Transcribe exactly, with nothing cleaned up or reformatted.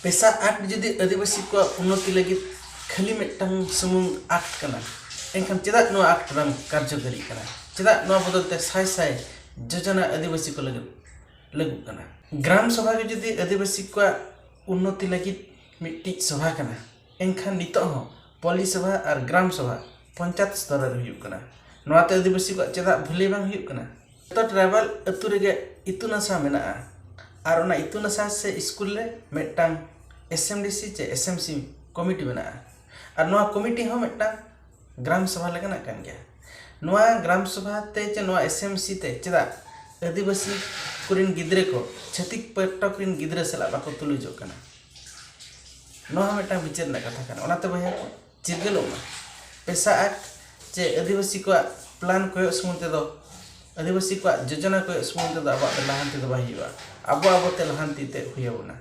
ᱯᱮᱥᱟ act ᱡᱩᱫᱤ ᱟᱹᱫᱤᱵᱟᱹᱥᱤ ᱠᱚᱣᱟᱜ ᱩᱱᱱᱚᱛᱤ ᱞᱟᱹᱜᱤᱫ ᱠᱷᱟᱹᱞᱤ ᱢᱤᱫᱴᱟᱝ ᱥᱩᱢᱩᱝ ᱟᱠᱴ ᱠᱟᱱᱟ, ᱮᱱᱠᱷᱟᱱ ᱪᱮᱫᱟᱜ ᱱᱚᱣᱟ ᱟᱠᱴ ᱵᱟᱝ ᱠᱟᱨᱡᱚᱠᱟᱨᱤᱜ ᱠᱟᱱᱟ? ᱪᱮᱫᱟᱜ ᱱᱚᱣᱟ ᱵᱚᱫᱚᱞ ᱛᱮ ᱥᱟᱭ ᱥᱟᱭ ᱡᱳᱡᱚᱱᱟ ᱟᱹᱫᱤᱵᱟᱹᱥᱤ ᱠᱚ ᱞᱟᱹᱜᱤᱫ ᱞᱟᱹᱜᱩᱜ ᱠᱟᱱᱟ? ᱜᱨᱟᱢ ᱥᱚᱵᱷᱟ ᱜᱮ ᱡᱩᱫᱤ ᱟᱹᱫᱤᱵᱟᱹᱥᱤ ᱠᱚᱣᱟᱜ ᱩᱱᱱᱚᱛᱤ ᱞᱟᱹᱜᱤᱫ ᱢᱤᱫᱴᱤᱡ ᱥᱚᱵᱷᱟ ᱠᱟᱱᱟ, ᱮᱱᱠᱷᱟᱱ ᱱᱤᱛᱚᱜ ᱦᱚᱸ ᱯᱚᱞᱤ ᱥᱚᱵᱷᱟ ᱟᱨ ᱜᱨᱟᱢ ᱥᱚᱵᱷᱟ ᱯᱚᱧᱪᱟᱭᱮᱛ ᱥᱛᱚᱨ ᱨᱮ ᱦᱩᱭᱩᱜ ᱠᱟᱱᱟ᱾ ᱱᱚᱣᱟᱛᱮ ᱟᱹᱫᱤᱵᱟᱹᱥᱤ ᱠᱚᱣᱟᱜ ᱪᱮᱫᱟᱜ ᱵᱷᱟᱹᱞᱟᱹᱭ ᱵᱟᱝ ᱦᱩᱭᱩᱜ ᱠᱟᱱᱟ? ᱡᱚᱛᱚ ᱴᱨᱟᱭᱵᱟᱞ ᱟᱹᱛᱩ ᱨᱮᱜᱮ ᱤᱛᱩᱱ ᱟᱥᱲᱟ ᱢᱮᱱᱟᱜᱼᱟ, ᱟᱨ ᱚᱱᱟ ᱤᱛᱩᱱ ᱟᱥᱲᱟ ᱥᱮ ᱥᱠᱩᱞ ᱨᱮ ᱢᱤᱫᱴᱟᱝ ᱮᱥ ᱮᱢ ᱰᱤ ᱥᱤ ᱪᱮ ᱮᱥ ᱮᱢ ᱥᱤ ᱠᱚᱢᱤᱴᱤ ᱢᱮᱱᱟᱜᱼᱟ, ᱟᱨ ᱱᱚᱣᱟ ᱠᱚᱢᱤᱴᱤ ᱦᱚᱸ ᱢᱤᱫᱴᱟᱝ ᱜᱨᱟᱢ ᱥᱚᱵᱷᱟ ᱞᱮᱠᱟᱱᱟᱜ ᱠᱟᱱ ᱜᱮᱭᱟ᱾ ᱱᱚᱣᱟ ᱜᱨᱟᱢ ᱥᱚᱵᱷᱟ ᱛᱮ ᱪᱮ ᱱᱚᱣᱟ ᱮᱥ ᱮᱢ ᱥᱤ ᱛᱮ ᱪᱮᱫᱟᱜ ᱟᱹᱫᱤᱵᱟᱹᱥᱤ ᱠᱚᱨᱮᱱ ᱜᱤᱫᱽᱨᱟᱹ ᱠᱚ ᱪᱷᱟᱹᱛᱤᱠ ᱯᱟᱹᱴᱚᱠ ᱨᱮᱱ ᱜᱤᱫᱽᱨᱟᱹ ᱥᱟᱞᱟᱜ ᱵᱟᱠᱚ ᱛᱩᱞᱩᱡᱚᱜ ᱠᱟᱱᱟ? ᱱᱚᱣᱟ ᱦᱚᱸ ᱢᱤᱫᱴᱟᱝ ᱵᱤᱪᱟᱹᱨ ᱨᱮᱱᱟᱜ ᱠᱟᱛᱷᱟ ᱠᱟᱱᱟ᱾ ᱚᱱᱟᱛᱮ ᱵᱚᱭᱦᱟ ᱠᱚ, ᱪᱤᱨᱜᱟᱹᱞᱚᱜ ᱢᱟ᱾ ᱯᱮᱥᱟ ᱟᱠᱴ ᱪᱮ ᱟᱹᱫᱤᱵᱟᱹᱥᱤ ᱠᱚᱣᱟᱜ ᱯᱞᱟᱱ ᱠᱚᱭᱚᱜ ᱥᱩᱢᱩᱝ ᱛᱮᱫᱚ, ᱟᱹᱫᱤᱵᱟᱹᱥᱤ ᱠᱚᱣᱟᱜ ᱡᱳᱡᱚᱱᱟ ᱠᱚᱭᱚᱜ ᱥᱩᱢᱩᱝ ᱛᱮᱫᱚ ᱟᱵᱚᱣᱟᱜ ᱫᱚ ᱞᱟᱦᱟᱱᱛᱤ ᱫᱚ ᱵᱟᱭ ᱦᱩᱭᱩᱜᱼᱟ᱾ ᱟᱵᱚ ᱟᱵᱚᱛᱮ ᱞᱟᱦᱟᱱᱛᱤ ᱛᱮ ᱦᱩᱭ ᱟᱵᱚᱱᱟ᱾